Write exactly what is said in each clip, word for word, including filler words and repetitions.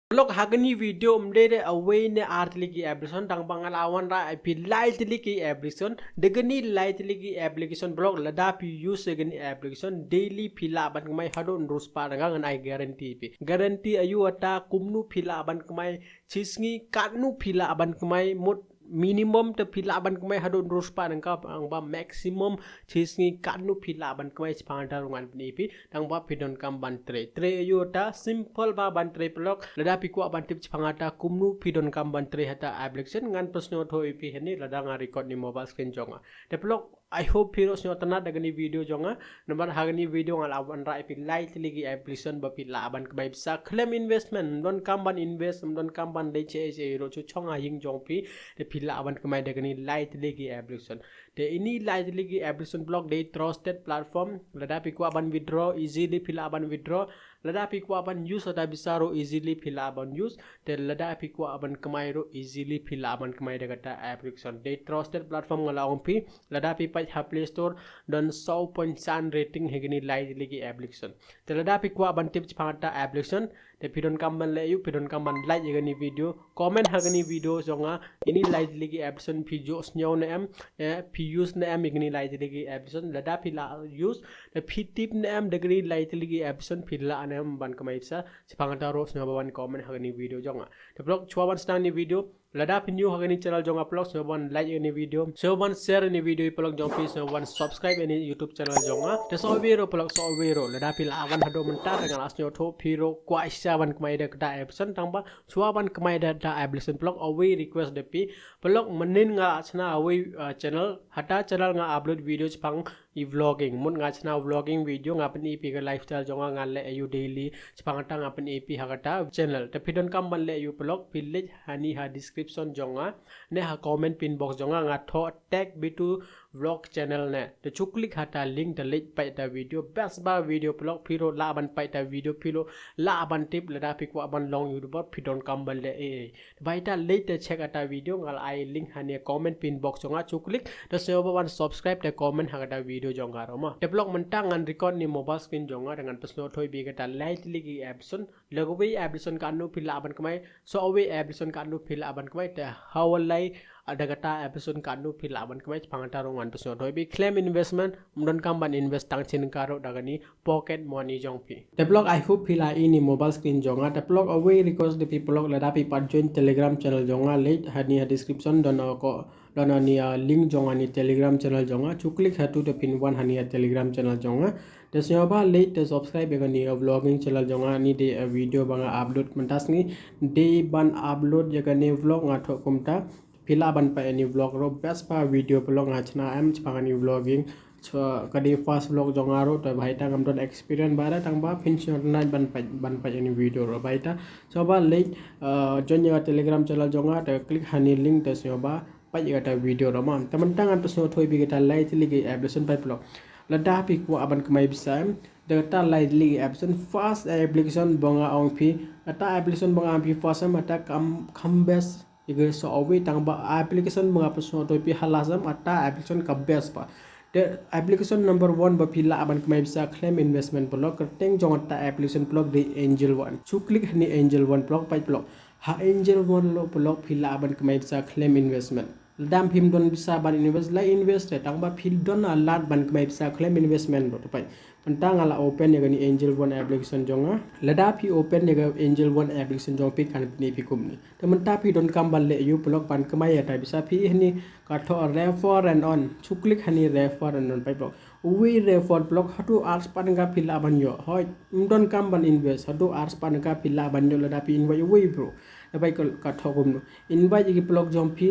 Paralok, ha kani video ym dei re awei ne ar tylli ki application, tang ba nga la wanrah ïa phi lai tylli ki application. Da kani lai tylli ki application paralok, lada phi use ïa kani application daily phi lah ban kmai haduh hynriew spah tyngka, ngan ai guarantee phi. Guarantee aïu ata, kumno phi lah ban kmai, shi sngi katno phi lah ban kmai, mut minimum te phi lah ban kmai haduh hynriew spah tyngka, tang ba maximum shi sngi katno phi lah ban kmai shaphang ata ruh ngan pyni phi, tang ba phi donkam ban trei. Trei aïu ata, simple bha ban trei paralok. Lada phi kwah ban tip shaphang ata kumno phi donkam ban trei ha ata application, ngan pynsngewthuh ïa phi hangne lada nga record ne mobile screen jong nga. Te paralok, I hope phi ruh sngewtynnat da kani video jong nga. Namar ha kani video nga la wanrah ïa phi lai tylli ki application ba phi lah ban kmai pisa khlem investment. Ym donkam ban invest, ym donkam ban leit shaei shaei ruh, shu shong ha ïing jong phi te phi lah ban kmai da kani lai tylli ki application. Te ini lai tylli ki application paralok dei trusted platform. Lada phi kwah ban withdraw easily phi lah ban withdraw. Lada phi kwah ban use ata pisa ruh easily phi lah ban use. Te lada phi kwah ban kmai ruh easily phi lah ban kmai da kata application. Dei trusted platform nga la ong phi. Lada phi peit ha Play Store don saw point san rating ha kini lai tylli ki application. Te lada phi kwah ban tip shaphang ata application, te phi donkam ban leh aïu, phi donkam ban like ïa kani video, comment ha kani video jong nga, ini lai tylli ki application phi ju sngew ne em, eh, phi use ne em ïa kini lai tylli ki application. Lada phi la use, te phi tip ne em da kini lai tylli ki application, phi lah ne em ban kmai pisa shaphang ata ruh, sngewbha ban comment ha kani video jong nga. Te paralok, shuwa ban sdang ïa kani video, lada phi new ha kani channel jong nga paralok, sngewbha ban like ïa kani video, sngewbha ban share ïa kani video paralok jong phi, sngewbha ban subscribe ïa kani YouTube channel jong nga. Te sa uwei ruh paralok, sa uwei ruh, lada phi la wan haduh mynta te nga la sngewthuh phi ruh kwah shisha ban kmai da kata application, tang ba shuwa ban kmai da kata application paralok, awei request da phi paralok, mynnin nga la shna awei, uh, channel, ha kata channel nga upload video shaphang i vlogging. Mut nga shna vlogging video, nga pyni phi ka lifestyle jong nga, nga leh aïu daily, shaphang ata nga pyni phi ha kata channel. Te phi donkam ban leh aïu paralok, phi leit hani ha description jong nga ne ha comment pin box jong nga, nga thoh Tech B two Vlog channel ne. Te shu click ha kata link, te leit peit ata video, best bha video paralok, phi ruh lah ban peit ata video, phi ruh lah ban tip. Lada phi kwah ban long YouTuber, phi donkam ban leh ei ei. Te ba ita leit te check ata video, nga la ai link hani ha comment pin box jong nga, shu click, te sngewbha ban subscribe te comment ha kata video jong nga ruh mo. Te paralok, mynta ngan record ne mobile screen jong nga, te ngan pynsngewthuh ïa phi kata lai tylli ki application. Lada kawei application katno phi lah ban kmai, sa uwei application katno phi lah ban kmai, te ha u lai, ah, da kata application katno phi lah ban kmai, shaphang ata ruh ngan pynsngewthuh ïa phi khlem investment, ym donkam ban invest tang shi tyngka ruh da kani pocket money jong phi. Te paralok, I hope phi la ïohi ne mobile screen jong nga. Te paralok, awei request da phi paralok, lada phi pat join Telegram channel jong nga, leit hani ha description don, uh, ko, don hani, uh, link jong hani Telegram channel jong nga. Shu click hatu te phin wan hani ha Telegram channel jong nga. Te sngewbha leit te subscribe ïa kani, uh, vlogging channel jong nga, ni dei, uh, video ba nga upload mynta sngi. Dei ban upload ïa kani vlog, nga thoh kumta. Phi lah ban peit ïa kani vlog ruh, best bha video paralok, nga shna em shaphang kani vlogging. So, ka dei first vlog jong nga ruh, te ba ita ngam don experience bha re, tang ba phin sngewtynnat ban peit, ban peit ïa kani video ruh ba ita. Sngewbha leit, uh, join ïa ka Telegram channel jong nga, te click hani link, te sngewbha peit ïa kata video ruh mo. Te mynta ngan pynsngewthuh ïa phi kata lai tylli ki application paralok. Lada phi kwah ban kmai pisa em da kata lai tylli ki application, first application ba nga ong phi, kata application ba nga ong phi first em, kata kam, kam best ïa ka sa uwei, tang ba application ba nga pynsngewthuh ïa phi ha last em, kata application ka best bha. Te application number one ba phi lah ban kmai pisa khlem investment paralok, kyrteng jong kata application paralok dei Angel One. Shu click hani Angel One paralok, peit paralok. Ha Angel One ruh paralok phi lah ban kmai pisa khlem investment. Lada phim don pisa ban invest, la invest te, tang ba phi don a lad ban kmai pisa khlem investment ruh, te peit. Mynta nga la open ïa kani Angel One application jong nga. Lada phi open ïa ka Angel One application jong phi, kan pyni phi kumne. Te mynta phi donkam ban leh aïu paralok, ban kmai ïa kata pisa, phi hani ka thoh refer and earn. Shu click hani refer and earn, peit paralok. Uwei refer paralok haduh ar spah tyngka phi lah ban ïoh. Hooid, ym donkam ban invest, haduh ar spah tyngka phi lah ban ïoh lada phi invite uwei bro. Te peit ka, ka thoh kumno. Invite ïa ki paralok jong phi,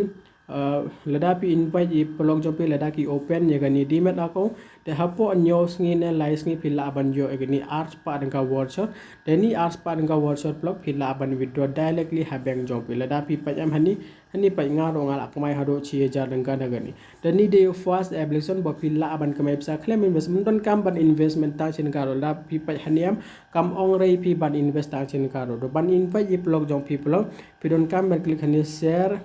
uh, lada phi invite ïa ki paralok jong phi, lada ki open ïa kani Demat account, te hapoh hynñiew sngi ne lai sngi phi lah ban ïoh ïa kani ar spah tyngka voucher. Te ni ar spah tyngka voucher paralok phi lah ban withdraw directly ha bank jong phi. Lada phi peit em hani, hani peit, nga ruh nga la kmai haduh shi hajar tyngka da kani. Te ni dei first application ba phi lah ban kmai pisa khlem invest, ym donkam ban investment tang shi tyngka ruh. Lada phi peit hani em, kam ong re ïa phi ban invest tang shi tyngka ruh. Te ban invite ïa ki paralok jong phi paralok, phi donkam ban click hani share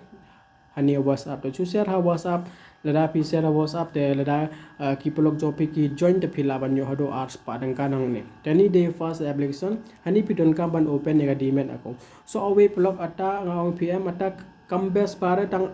hani WhatsApp. Te shu share ha WhatsApp, Lada phi share ha WhatsApp te lada, uh, ki paralok jong phi ki join te phi lah ban ïoh haduh ar spah tyngka nangne. Te hani dei first application, hani phi donkam ban open ïa ka demat account. So awei paralok, ata nga ong phi em, ata kam best ba re, tang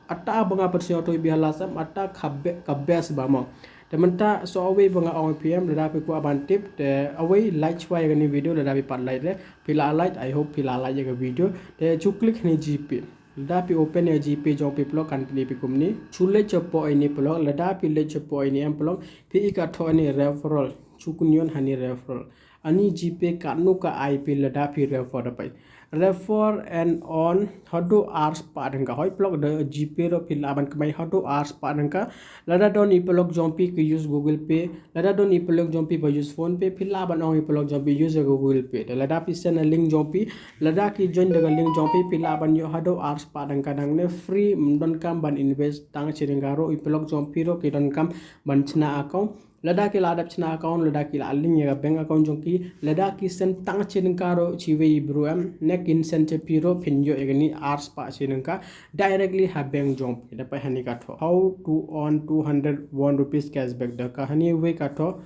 ata ba nga pyrshang to bi hala sam, ata ka be-, ka best ba mo. Te mynta so awei ba nga ong phi em, lada phi kwah ban tip, te awei like shwa ïa kane video, lada phi pat like re, phi lah like, I hope phi lah like ïa ka video. Te shu click hani GPay. Lada phi open ïa GPay jong phi paralok kan pyni phi kumne. Shu leit shapoh ïa ini paralok, lada phi leit shapoh ïa ini em paralok, phi i ka thoh ani referral. Shu kynjoh hani referral. Ani GPay katno ka ai phi lada phi refer da phi. Refer and earn haduh ar spah tyngka. Hoi paralok, da GPay ruh phi lah ban kmai haduh ar spah tyngka. Lada don i paralok jong phi ki use Google Pay, lada don i paralok jong phi ba use PhonePe, phi lah ban ong i paralok jong phi use ïa ka Google Pay. Te lada phi send ïa link jong phi, lada ki join da ka link jong phi, phi lah ban ïoh haduh ar spah tyngka nangne free, ym donkam ban invest tang shi tyngka ruh, i paralok jong phi ruh ki donkam ban shna account. Lada ki lah dep shna account, lada ki lah link ïa ka bank account jong ki, lada ki send tang shi tyngka ruh shi wei i bru em, ne kin send sha phi ruh, phin ïoh ïa kane ar spah shi tyngka directly ha bank jong phi. Da phi hani ka thoh, how to earn two hundred one rupees cashback, da ka hani wei ka thoh,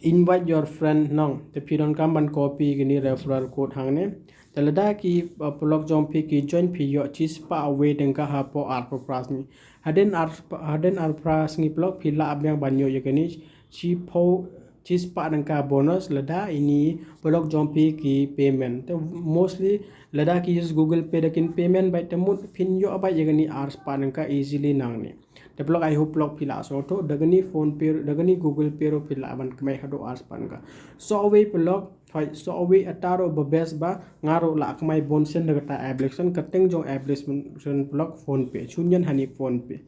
invite your friend nong. Te phi donkam ban copy kane referral code hangne. Te lada ki, uh, paralok jong phi ki join, phi ïoh shi spah wei tyngka hapoh arphew phra sngi. Hadien ar, hadien arphew phra sngi paralok phi lah biang ban ïoh ïa kane shiphew, shi spah tyngka bonus lada ini paralok jong phi ki payment. Te mostly lada ki use Google Pay da kin payment beit, te mut phin ïoh beit ïa kane ar spah tyngka easily nangne. Te paralok, I hope paralok phi lah sngewthuh, da kane PhonePe, da kane Google Pay ruh phi lah ban kmai haduh ar spah tyngka. So awei paralok, hoi, so awei ata ruh ba best ba, nga ruh lah kmai bun sien da kata application, ka kyrteng jong application paralok PhonePe. Shu ñion hani PhonePe.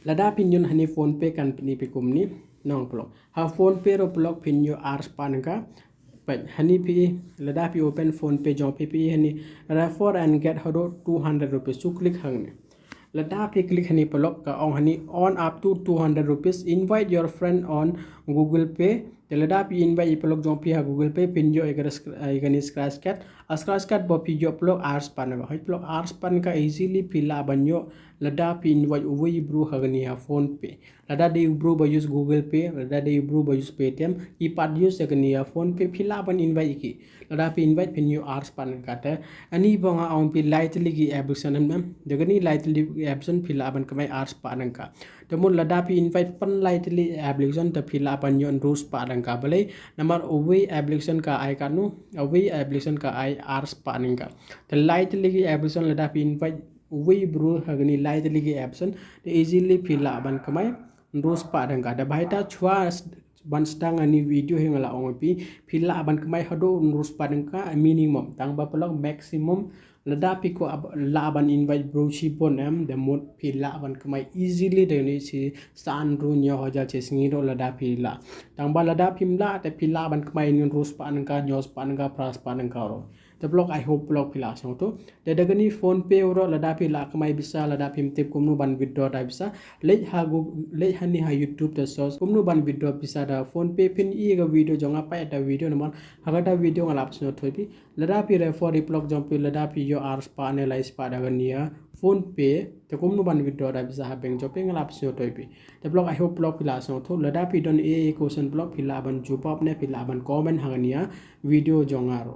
Lada phi ñion hani PhonePe kan pyni phi kumne, nong paralok. Ha PhonePe ruh paralok phin ïoh ar spah tyngka. Peit, hani phi, lada phi open PhonePe jong phi, phi hani refer and get haduh two hundred rupees. Shu click hangne. Lada phi click hani paralok, ka ong hani earn up to two hundred rupees, invite your friend on Google Pay. Te lada phi invite i paralok jong phi ha Google Pay, phin ïoh ïa ka scr-, ïa kane scratch card. A scratch card ba phi ïoh paralok ar spah tyngka. Hoi paralok, ar spah tyngka easily phi lah ban ïoh lada phi invite uwei i bru ha kane ha PhonePe. Lada dei u bru ba use Google Pay, lada dei u bru ba use Paytm, i pat use ïa kane ha PhonePe, phi lah ban invite ïa ki. Lada phi invite phin ïoh ar spah tyngka. Te ani ba nga ong phi lai tylli ki application em, em. Da kane lai tylli ki application phi lah ban kmai ar spah tyngka. Te mut lada phi invite pynlai tylli application te phi lah ban ïoh hynriew spah tyngka. Balei? Namar uwei application ka ai katno, uwei application ka ai ar spah tyngka. Te lai tylli ki application lada phi invite uwei bru ha kane lai tylli ki application, te easily phi lah ban kmai hynriew spah tyngka. Da ba hita shuwa s-, ban sdang ani video hi nga la ong phi, phi lah ban kmai haduh hynriew spah tyngka minimum. Tang ba paralok maximum lada phi kwah ab-, lah ban invite bru shibun em, da mut phi lah ban kmai easily da kane shi san hynriew hynñiew hajar shi sngi ruh lada phi lah. Tang ba lada phim lah te phi lah ban kmai hynriew spah tyngka, hynñiew spah tyngka, phra spah tyngka ruh. Te paralok, I hope paralok phi lah sngewthuh. Te da kane PhonePe ruh lada phi lah kmai pisa, lada phim tip kumno ban withdraw da pisa, leit ha Goo-, leit hani ha YouTube te search kumno ban withdraw pisa da PhonePe, phin i ka video jong nga, peit da video namar ha kata video nga la pynsngewthuh phi. Lada phi refer i paralok jong phi, lada phi ïoh ar spah ne lai spah da kane ha PhonePe, te kumno ban withdraw da pisa ha bank jong phi nga la pynsngewthuh phi. Te paralok, I hope paralok phi lah sngewthuh. Lada phi don ei ei question paralok phi lah ban jubab ne phi lah ban comment ha kane ha video jong nga ruh.